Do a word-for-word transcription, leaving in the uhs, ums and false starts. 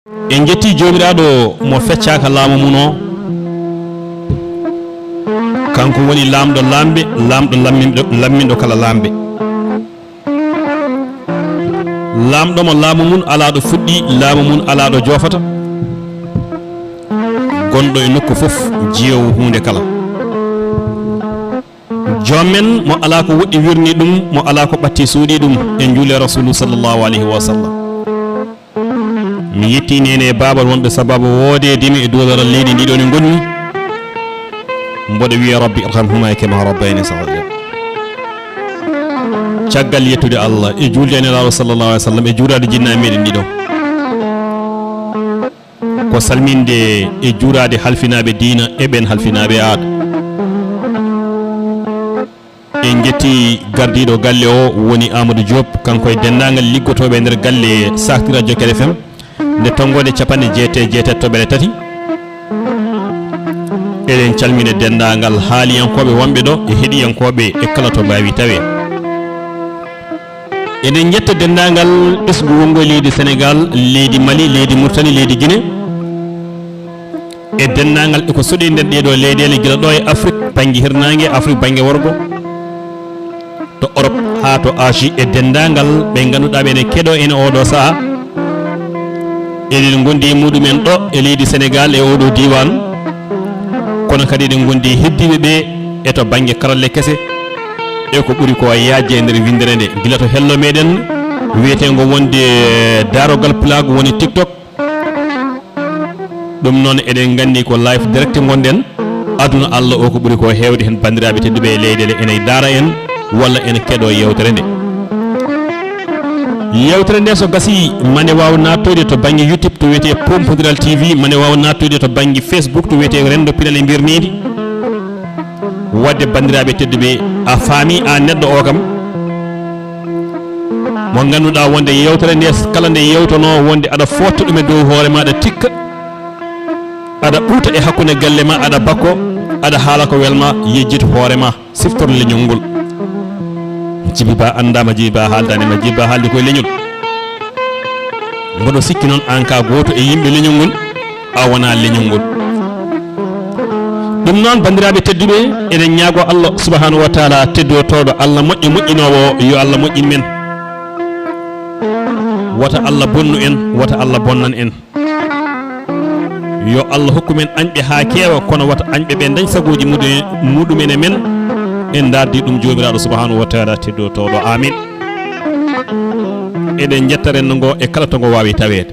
En njetti Joomiraaɗo mo feccaaka laamu mum o. Kanko woni Laamɗo laamɓe, Laamɗo lamminɗo, lamminɗo kala laamɓe. Laamɗo mo laamu mum alaa ɗo fuɗɗi, laamu mum alaa ɗo joofata. Gonɗo e nokku fof, jeyoowo huunde kala. Joom men mo alaa ko woɗɗi wirni ɗum, mo alaa ko ɓatti suuɗi ɗum, en njuule Rasulu sallallahu alayhi wa sallam. Mi yetti neene e baaba wonɓe sababu woodeede mi e duularal leydi ndi ɗo ne ngonmi. Mboɗo wiya Rabbi irhamhuma kama rabbayani saghira. Caggal yettude Allah e juulde e Nelaaɗo sallallahu alaihi wa sallam e juuraade jinnaaɓe meɗen ɗiɗo. Ko salminde e juuraade halfinaaɓe diina e ɓeen halfinaaɓe aada. En njetti gardiiɗo galle o woni Amadou Diop, kanko e denndaangal liggotooɓe e nder galle Sahti Radio Kele F M, nde tonngoode capanɗe jeetati e jeetati toɓɓere tati. Eɗen calmina denndaangal haaliyankooɓe wonɓe ɗo e heɗiyankooɓe e kala to mbaawi tawee. Eɗen njetta denndaangal ɓesngu wonngo e leydi Senegaal, leydi Mali, leydi Murtani, leydi Gine, e denndaangal e ko soɗi nder ɗee ɗoo leyɗeele, gila ɗo e Afrik bannge hirnaange, Afrik bannge worgo, to Europe haa to Asie, e denndaangal ɓe ngannduɗaa ɓe ene keɗoo en oo ɗoo sahaa. Eɗen ngondi e muɗum en ɗo e leydi Senegaal e oo ɗoo diiwaan, kono kadi eɗen ngondi e heddiiɓe ɓe e to bannge karalle kese, e ko ɓuri ko yaajde e nder winndere nde, gila to hello meɗen wiyeteengo wonde Daarogal Pulaagu woni TikTok. Ɗum noon eɗen nganndi ko live direct ngonɗen. Aduna Allah o ko ɓuri ko heewde heen banndiraaɓe tedduɓe e leyɗeele ene ndaara en walla ene keɗoo yeewtere nde. Yeewtere nde so gasii mane waaw naattoyde to bannge YouTube to wiyetee Pompondiral T V, mane waaw naattoyde to bannge Facebook to wiyetee Renndo Pinal e Mbirniindi. Waɗde banndiraaɓe tedduɓe, a faami a neɗɗo o kam mo ngannduɗaa wonde yeewtere nde kala nde yeewtonoo wonde aɗa footta ɗum e dow hoore ma, aɗa tikka, aɗa ɓuuta e hakkunde galle ma, aɗa bakko, aɗa haala ko welma, yejjit hoore ma, siftor leñol ngol. Jibi Ba anndaama, Jibi Ba haaldaani ma, Jibi Ba haaldi koye leñol. Mboɗo sikki noon aan ka gooto e yimɓe leñol ngol, a wonaa leñol ngol. Ɗum noon, banndiraaɓe tedduɓe, eɗen ñaagoo Allah subhanahu wa taala teddotooɗo, Allah moƴƴo moƴƴinoowo, yo Allah moƴƴin men. Wota Allah bonnu en, wota Allah bonnan en. Yo Allah hokku men añɓe haa keewa, kono wota añɓe ɓe ndañ sagooji muɗum-, muɗumen e men. En ndaardi ɗum Joomiraaɗo subhanahu wa taala teddotooɗo. Amin. Eɗen njetta renndo ngo e kala to ngo waawi taweede.